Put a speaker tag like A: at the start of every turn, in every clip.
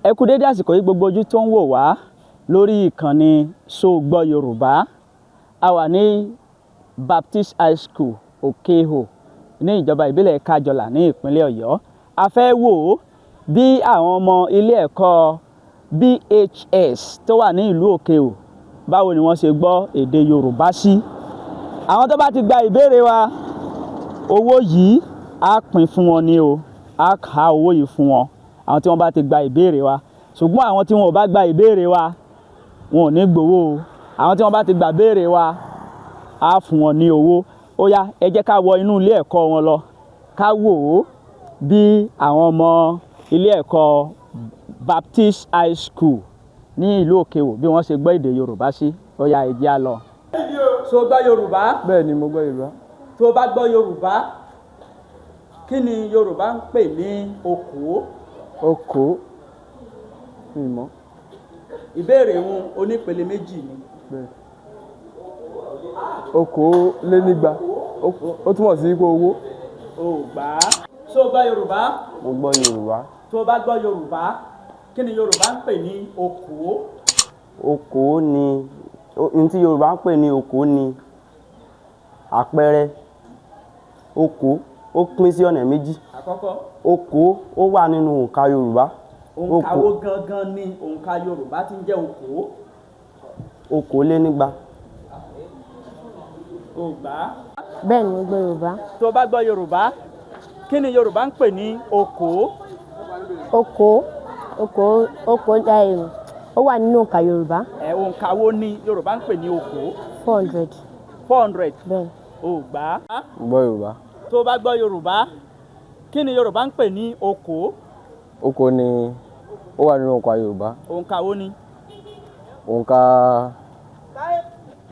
A: Ẹ kú dédé àsìkò yìí, gbogbo ojú tó ń wò wá lórí ìkànnì Sóògbọ́ Yorùbá. A wà ní Baptist High School, Òkèhò, ní ìjọba ìbílẹ̀ Kájọlà ní ìpínlẹ̀ Ọ̀yọ́. A fẹ́ wò ó bí àwọn ọmọ ilé ẹ̀kọ́ BHS tó wà ní ìlú Òkèhò, báwo ni wọ́n ṣe gbọ́ èdè Yorùbá sí. Àwọn tó bá ti gba ìbéèrè wa, owó yìí á pín fún wọn ní o, á ká owó yìí fún wọn, àwọn tí wọ́n bá ti gba ìbéèrè wa. Ṣùgbọ́n àwọn tí wọn ò bá gba ìbéèrè wa, wọn ò ní gbowó o. Àwọn tí wọ́n bá ti gba ìbéèrè wa, á fún wọn ní owó. Ó yá, ẹ jẹ́ ká wọ inú ilé ẹ̀kọ́ wọn lọ, ká wò ó bí àwọn ọmọ ilé ẹ̀kọ́ Baptist High School ní ìlú Òkèwò, bí wọ́n ṣe gbọ́ èdè Yorùbá sí. Ó yá, ẹ jẹ́ á lọ. Ṣó gbọ́ Yorùbá?
B: Bẹ́ẹ̀ ni, mo gbọ́ Yorùbá.
A: Tó bá gbọ́ Yorùbá, kí ni Yorùbá ń pè ní okòó?
B: Okòó, mi ò mọ̀.
A: Ìbéèrè wọn onípele méjì ni.
B: Bẹ́ẹ̀, okòó lé nígba, ó túmọ̀ sí pé owó.
A: O gbà á. Ṣó gbọ́ Yorùbá?
C: Mo gbọ́ Yorùbá.
A: Tó bá gbọ́ Yorùbá, kí ni Yorùbá ń pè ní okòó?
C: Okòó ni ohun tí Yorùbá ń pè ní okòó ni àpẹẹrẹ okòó, ó pín sí ọ̀nà méjì.
A: Àkọ́kọ́.
C: Okòó, ó wà nínú òǹkà Yorùbá.
A: Òǹkà wo gangan ni òǹkà Yorùbá tí ń jẹ́ okòó?
C: Okòó lé nígba.
A: O gbà á.
D: Bẹ́ẹ̀ ni, mo gbọ́ Yorùbá.
A: Tó bá gbọ́ Yorùbá, kí ni Yorùbá ń pè ní okòó?
D: Okòó, okòó, okòó, ó wà nínú òǹkà Yorùbá.
A: Ẹ, òǹkà wo ni Yorùbá ń pè ní okòó?
D: 400.
A: 400.
D: Bẹ́ẹ̀.
A: O gbà á.
B: Mo gbọ́ Yorùbá.
A: Tó bá gbọ́ Yorùbá, kí ni Yorùbá ń pè ní okòó?
B: Okòó ni ó wà nínú òǹkà Yorùbá.
A: Òǹkà wo ni?
B: Òǹkà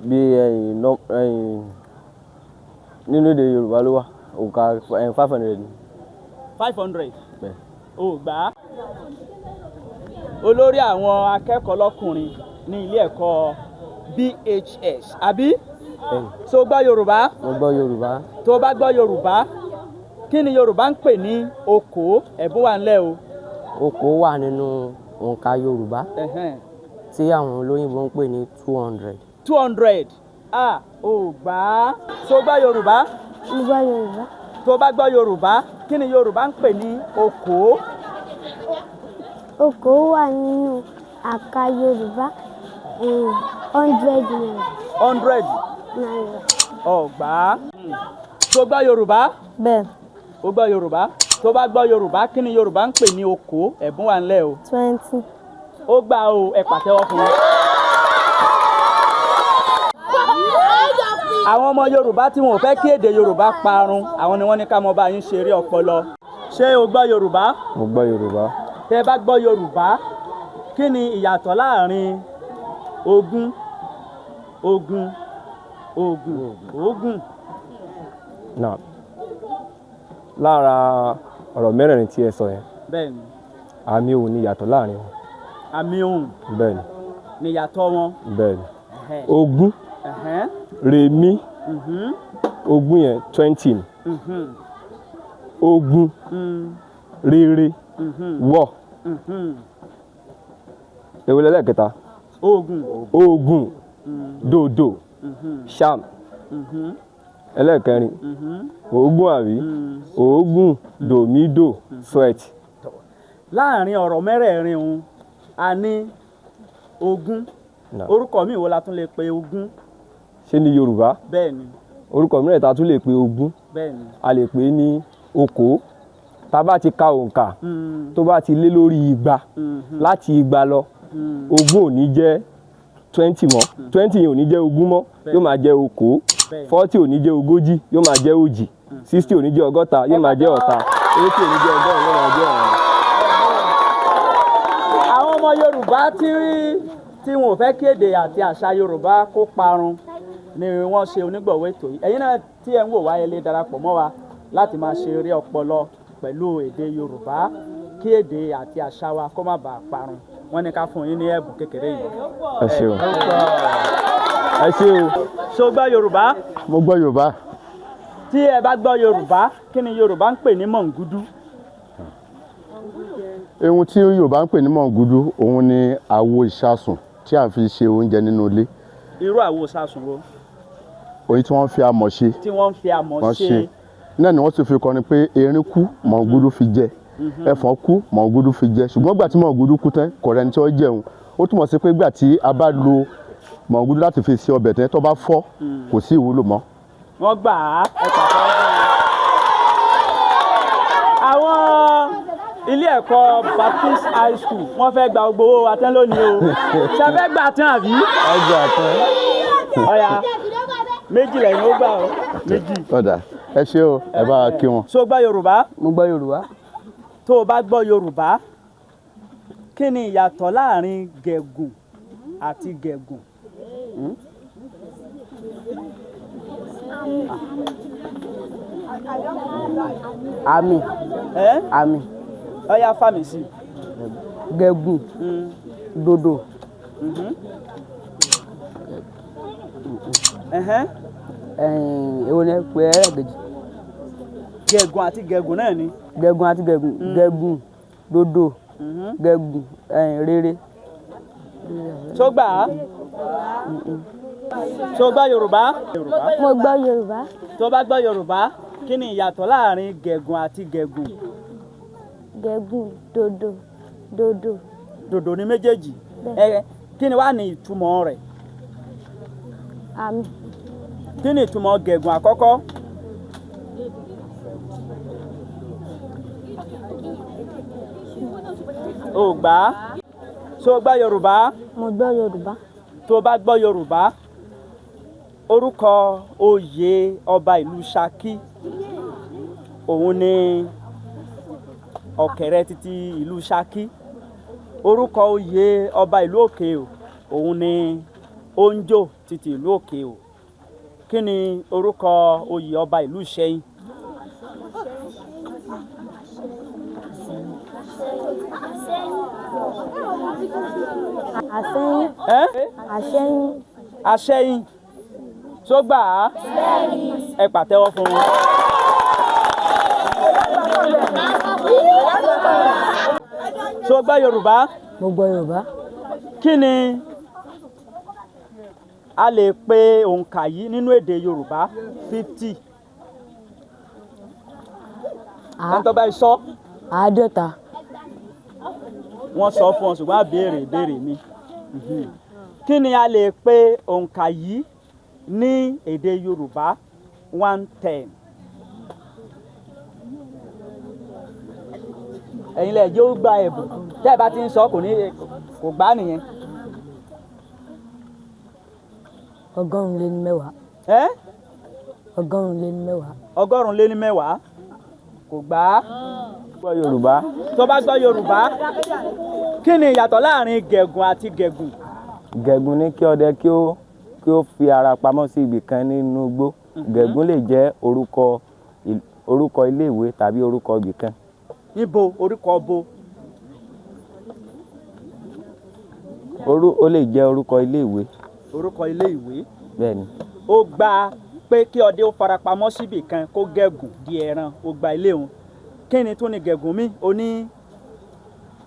B: bí ẹ̀yìn ẹ̀yìn nínú èdè Yorùbá ló wà, òǹkà 500 ni.
A: 500.
B: Bẹ́ẹ̀.
A: O gbà á. Olórí àwọn akẹ́kọ̀ọ́ lọ́kùnrin ní ilé ẹ̀kọ́ BHS, àbí?
C: Bẹ́ẹ̀ni.
A: Tó gbọ́ Yorùbá?
C: Mo gbọ́ Yorùbá.
A: Tó bá gbọ́ Yorùbá, kí ni Yorùbá ń pè ní okòó? Ẹ̀bùn wà ńlẹ̀ o.
C: Okòó wà nínú òǹkà Yorùbá tí àwọn olóyìnbo ń pè ní 200.
A: 200, ah, o gbà á. Tó gbọ́ Yorùbá?
D: Mo gbọ́ Yorùbá.
A: Tó bá gbọ́ Yorùbá, kí ni Yorùbá ń pè ní okòó?
E: Okòó wà nínú àká Yorùbá, 100 naira.
A: 100.
E: Naira.
A: O gbà á. Tó gbọ́ Yorùbá?
D: Bẹ́ẹ̀.
A: Ó gbọ́ Yorùbá. Tó bá gbọ́ Yorùbá, kí ni Yorùbá ń pè ní okòó? Ẹ̀bùn wà ńlẹ̀ o.
D: 20.
A: Ó gbà o, ẹ pàtẹ́wọ́ fún un. Àwọn ọmọ Yorùbá tí wọn ò fẹ́ kí èdè Yorùbá parun, àwọn ni wọ́n ní ká mọ bá yín ṣeré ọpọlọ. Ṣé o gbọ́ Yorùbá?
B: Mo gbọ́ Yorùbá.
A: Tẹ́ bá gbọ́ Yorùbá, kí ni ìyàtọ̀ láàrin ogún, ogun, ogun, ogun?
B: Náà, lára ọ̀rọ̀ mẹ́rẹ̀ẹ̀rin tí ẹ sọ yẹn,
A: Bẹ́ẹ̀ni.
B: àmì ohùn ni ìyàtọ̀ láàrin wọn.
A: Àmì ohùn?
B: Bẹ́ẹ̀ni.
A: Ni ìyàtọ̀ wọn.
B: Bẹ́ẹ̀ni. Ogún, rèmí, ogún yẹn 20 ni. Ogun, rere, wọ̀. Èwo lẹ́lẹ́kẹta?
A: Ogun.
B: Ogun, dòdò, sham. Ẹlẹ́ẹ̀kẹrin, òógùn, àbí òógùn, dòmídò, sweat.
A: Láàrin ọ̀rọ̀ mẹ́rẹ̀ẹ̀rin òun, a ní ogún. Orúkọ mi wo la tún lè pe ogún?
B: Ṣé ní Yorùbá?
A: Bẹ́ẹ̀ni.
B: Orúkọ mìíràn tá a tún lè pe ogún?
A: Bẹ́ẹ̀ni.
B: A lè pè é ní okòó. Tá a bá ti ka òǹkà, tó bá ti lé lórí igba, láti igba lọ, ogún ò ní jẹ́ 20 mọ́, 20 yẹn ò ní jẹ́ ogún mọ́, yóò máa jẹ́ okòó. 40 ò ní jẹ́ ogójì, yóò máa jẹ́ òjì. 60 ò ní jẹ́ ọgọ́ta, yóò máa jẹ́ ọ̀ta. 80 ò ní jẹ́ ọgọ́rùn-ún, yóò máa jẹ́ ọ̀rún.
A: Àwọn ọmọ Yorùbá tí wọn ò fẹ́ kí èdè àti àṣà Yorùbá kó parun ni wọ́n ṣe onígbọ̀wọ́ ètò yìí. Ẹ̀yin náà tí ẹ̀ ń wò wá, ẹ lè darapọ̀ mọ́ wa láti máa ṣe eré ọpọlọ pẹ̀lú èdè Yorùbá, kí èdè àti àṣà wa kó má bàa parun. Wọ́n ní ká fún yín ní ẹ̀bùn kékeré yìí.
B: Ẹ ṣeun, ẹ ṣé o.
A: Ṣó gbọ́ Yorùbá?
F: Mo gbọ́ Yorùbá.
A: Tí ẹ bá gbọ́ Yorùbá, kí ni Yorùbá ń pè ní mọ̀ngúdú?
F: Ohun tí Yorùbá ń pè ní mọ̀ngúdú, òun ni àwo ìṣasùn tí a fi ṣe oúnjẹ nínú ilé.
A: Irú àwo ìṣasùn wo?
F: Oyin tí wọ́n fi amọ̀ ṣe.
A: Tí wọ́n ń fi amọ̀
F: Wọ́n
A: ṣe.
F: ṣe náà ni wọ́n sì fi kọrin pé erin kú, mọ̀ngúdú fi jẹ, ẹfọ̀n kú, mọ̀ngúdú fi jẹ, ṣùgbọ́n gbà tí mọ̀ngúdú kú tán, kò rẹni tí ó jẹun. Ó túmọ̀ sí pé gbà tí a bá lo mọ̀ngúdú láti fi ṣe ọbẹ̀ tán, tó bá fọ́, kò sí ìwúlò mọ́.
A: Wọ́n gbà á, ẹ pàtẹ́wọ́ fún wọn. Àwọn ilé ẹ̀kọ́ Baptist High School, wọ́n fẹ́ gba gbogbo owó wa tán lónìí o. Ṣe fẹ́ gbà tán àbí?
B: Ọjọ́ àtẹ.
A: Ọ̀ya, méjì lẹ́yìn ó gbà ó, méjì.
F: Ọ̀dà, ẹ ṣé o, ẹ bá wa kí wọn.
A: Ṣó gbọ́ Yorùbá?
C: Mo gbọ́ Yorùbá.
A: Tó o bá gbọ́ Yorùbá, kí ni ìyàtọ̀ láàrin gẹ̀gùn àti gẹ̀gùn?
C: Àmì.
A: Ẹ́?
C: Àmì.
A: Ọ̀ya, fàmì sí i.
C: Gẹ̀gùn, dòdò.
A: Ẹ̀hẹ́n.
C: Èwo ni ẹ pè é ẹlẹ́ẹ̀kejì?
A: Gẹ̀gùn àti gẹ̀gùn náà ni.
C: Gẹ̀gùn àti gẹ̀gùn, gẹ̀gùn dòdò, gẹ̀gùn rere.
A: Ṣó gbà á? Ṣó gbọ́ Yorùbá?
E: Mo gbọ́ Yorùbá.
A: Tó bá gbọ́ Yorùbá, kí ni ìyàtọ̀ láàrin gẹ̀gùn àti gẹ̀gùn?
E: Gẹ̀gùn, dòdò, dòdò.
A: Dòdò ní méjèèjì.
E: Bẹ́ẹ̀.
A: Ẹ kí ni wàá ní ìtumọ̀ rẹ̀?
E: Àmì.
A: Kí ni ìtumọ̀ gẹ̀gùn àkọ́kọ́? O gbà á. Ṣó gbọ́ Yorùbá?
E: Mo gbọ́ Yorùbá.
A: Tó bá gbọ́ Yorùbá, orúkọ oyè ọba ìlú Ṣakí, òun ni Ọ̀kẹ́rẹ́ títí ìlú Ṣakí. Orúkọ oyè ọba ìlú Òkè-Ihò, òun ni Òǹjò títí ìlú Òkè-Ihò. Kí ni orúkọ oyè ọba ìlú Ìṣẹ́yìn?
E: Àṣẹ́yìn.
A: Ẹ́?
E: Àṣẹ́yìn.
A: Aṣẹ́yìn. Tó gbà á, ẹ pàtẹ́wọ́ fún un. Ṣó gbọ́ Yorùbá?
D: Mo gbọ́ Yorùbá.
A: Kí ni a lè pe òǹkà yìí nínú èdè Yorùbá, 50? Ẹni tó bá sọ.
D: 50.
A: Wọ́n sọ fún ọ, ṣùgbọ́n a béèrè ìbéèrè mi. Kí ni a lè pe òǹkà yìí ní èdè Yorùbá, 110? Ẹ̀yin lẹ jẹ́ ó gba ẹ̀bùn. Tẹ́ ẹ bá ti ń sọ, kò ní kò gbá nìyẹn.
D: 110.
A: Ẹ́?
D: 110.
A: 110, kò gbá.
B: Gbọ́ Yorùbá.
A: Tó bá gbọ́ Yorùbá, kí ni ìyàtọ̀ láàrin gẹ̀gùn àti gẹ̀gùn?
B: Gẹ̀gùn ní kí ọdẹ kí ó fi ara pamọ́ sí ibì kan nínú igbó. Gẹ̀gùn lè jẹ́ orúkọ iléèwé tàbí orúkọ ibì kan.
A: Níbo? Orúkọ bo?
B: Ó lè jẹ́ orúkọ iléèwé.
A: Orúkọ ilé ìwé.
B: Bẹ́ẹ̀ ni.
A: Ó gba pé kí ọdẹ ó farapamọ́ síbì kan kó gẹ̀gùn di ẹran, ó gba ilé òun. Kí ni tún ni gẹ̀gùn mi? Ó ní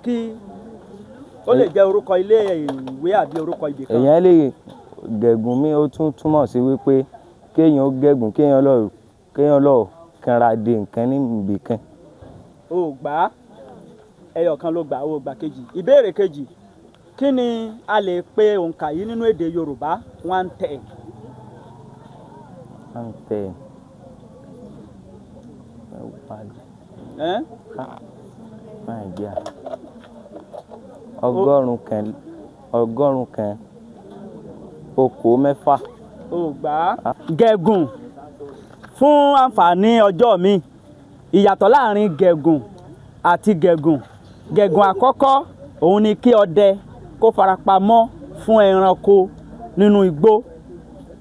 A: kí ó lè jẹ́ orúkọ ilé ìwé àbí orúkọ ibì kan.
B: Èèyàn lè gẹ̀gùn mi, ó tún túmọ̀ sí wípé kéèyàn ó gẹ̀gùn, kéèyàn lọ kanra de nǹkan ní ibì kan.
A: Ó gbà á, ẹyọ kan ló gbà, ó gbà kejì. Ìbéèrè kejì, kí ni a lè pe òǹkà yìí nínú èdè Yorùbá, 110?
B: 110.
A: Ẹ́n?
B: Nàìjíríà, 100, 101, 26.
A: Ó gbà á. Gẹ̀gùn, fún àǹfààní ọjọ́ mi, ìyàtọ̀ láàrin gẹ̀gùn àti gẹ̀gùn: gẹ̀gùn àkọ́kọ́, òun ni kí ọdẹ kó farapamọ́ fún ẹranko nínú igbó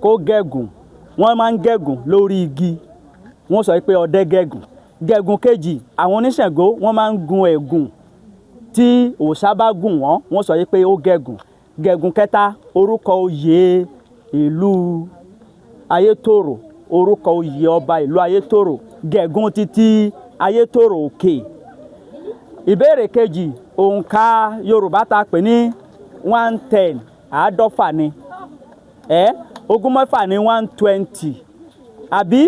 A: kó gẹ̀gùn. Wọ́n máa ń gẹ̀gùn lórí igi, wọ́n sọ pé ọdẹ gẹ̀gùn. Gẹ̀gùn kejì, àwọn oníṣàngó, wọ́n máa ń gun ẹ̀gùn. Tí òòṣà bá gùn wọ́n, wọ́n sọ pé ó gẹ̀gùn. Gẹ̀gùn kẹta, orúkọ oyè ìlú Ayétòrò, orúkọ oyè ọba ìlú Ayétòrò, gẹ̀gùn títí Ayétòrò Òkè. Ìbéèrè kejì. Òǹkà Yorùbá ta pè ní 110, àádọ́fà ni ẹ, 25 ní 120, àbí?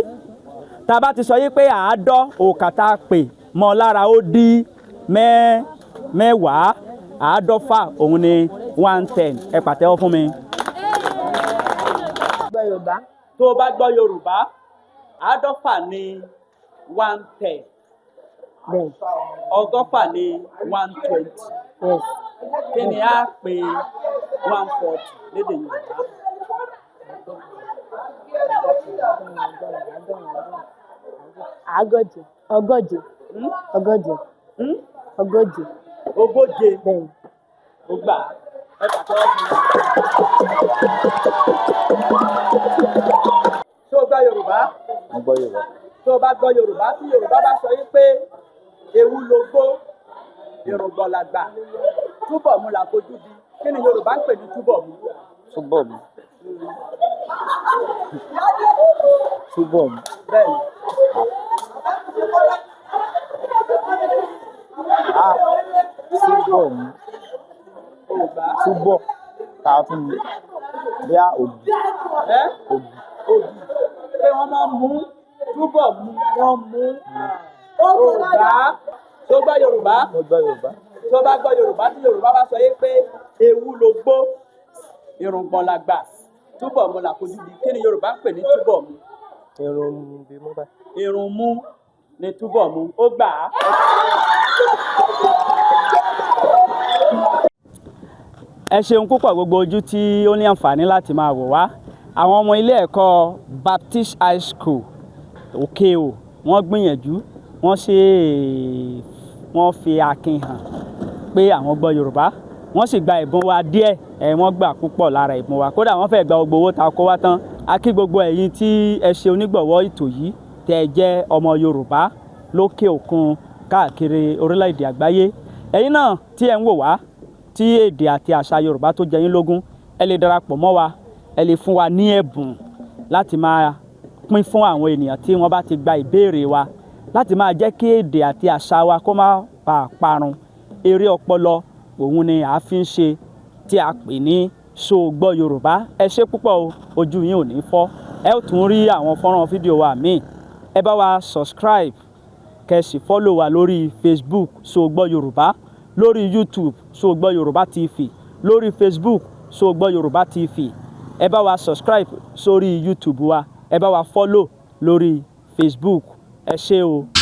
A: Tá a bá ti sọ yí pé àádọ́, òǹkà tá a pè mọ́ lára ó dí 10, àádọ́fà òun ni 110. Ẹ pàtẹ́wọ́ fún mi.
D: Gbọ́ Yorùbá.
A: Tó o bá gbọ́ Yorùbá, àádọ́fà ní 110.
D: Bẹ́ẹ̀.
A: 120 ní 120.
D: Yes.
A: Kí ni a pè 140 lédè Yorùbá?
D: Àádọ́je, ọgọ́je.
A: Hmm?
D: Ọgọ́je.
A: Hmm?
D: Ogóje.
A: Ogóje.
D: Bẹ́ẹ̀.
A: Ó gbà á. Ẹ pàtẹ́wọ́ fún mi. Tó o gbọ́ Yorùbá?
C: Mo gbọ́ Yorùbá.
A: Tó o bá gbọ́ Yorùbá, tí Yorùbá bá sọ yín pé ewu logbó, èrògbọ̀n làgbà, túbọ̀ mu là fojú di, kí ni Yorùbá ń pè ní túbọ̀ mu?
C: Túbọ̀ mu. Túbọ̀ mu.
A: Bẹ́ẹ̀ni.
C: Ah, túbọ̀ mu.
A: Ò gbà.
C: Túbọ̀ tá a tún mu. Bóyá ògì.
A: Ẹ́?
C: Ògì.
A: Ògì pé wọ́n máa ń mú túbọ̀ mu, wọ́n mú. Ò gbà. Tó gbọ́ Yorùbá?
C: Mo gbọ́ Yorùbá.
A: Tó bá gbọ́ Yorùbá, tí Yorùbá bá sọ yé pé ewu logbó, irùngbọ̀n làgbà, túbọ̀ mu là fojú di, kí ni Yorùbá ń pè ní túbọ̀ mu?
B: Irun bí mo bá.
A: Irun mú ni túbọ̀ mu. Ó gbà á. Ẹ ṣeun púpọ̀, gbogbo ojú tí ó ní àǹfààní láti máa wò wá. Àwọn ọmọ ilé ẹ̀kọ́ Baptist High School Òkè-Ihò, wọ́n gbìyànjú, wọ́n ṣe, wọ́n fi akin hàn pé àwọn gbọ́ Yorùbá. Wọ́n sì gba ẹ̀bùn wa díẹ̀ ẹ̀, wọ́n gbà púpọ̀ lára ẹ̀bùn wa. Kódà wọ́n fẹ́ gba gbogbo owó ta kó wá tán. A kí gbogbo ẹ̀yin tí ẹ ṣe onígbọ̀wọ́ ètò yìí, tẹ́ ẹ jẹ́ ọmọ Yorùbá lókè òkun, káàkiri orílẹ̀-èdè àgbáyé. Ẹ̀yin náà tí ẹ ń wò wá, tí èdè àti àṣà Yorùbá tó jẹ yín lógún, ẹ lè darapọ̀ mọ́ wa, ẹ lè fún wa ní ẹ̀bùn láti máa pín fún àwọn ènìyàn tí wọ́n bá ti gba ìbéèrè wa, láti máa jẹ́ kí èdè àti àṣà wa kó má bàa parun. Eré ọpọlọ òun ni a fi ń ṣe tí a pè ní Ṣó o Gbọ́ Yorùbá. Ẹ ṣé púpọ̀ o, ojú yín ò ní fọ́. Ẹ ó tún rí àwọn fọ́nrán fídíò wa míì. Ẹ bá wa subscribe, kẹ́ sì follow wa lórí Facebook, Ṣó o Gbọ́ Yorùbá, lórí YouTube, Ṣó o Gbọ́ Yorùbá TV, lórí Facebook, Ṣó o Gbọ́ Yorùbá TV. Ẹ bá wa subscribe sórí YouTube wa, ẹ bá wa follow lórí Facebook. Ẹ ṣé o.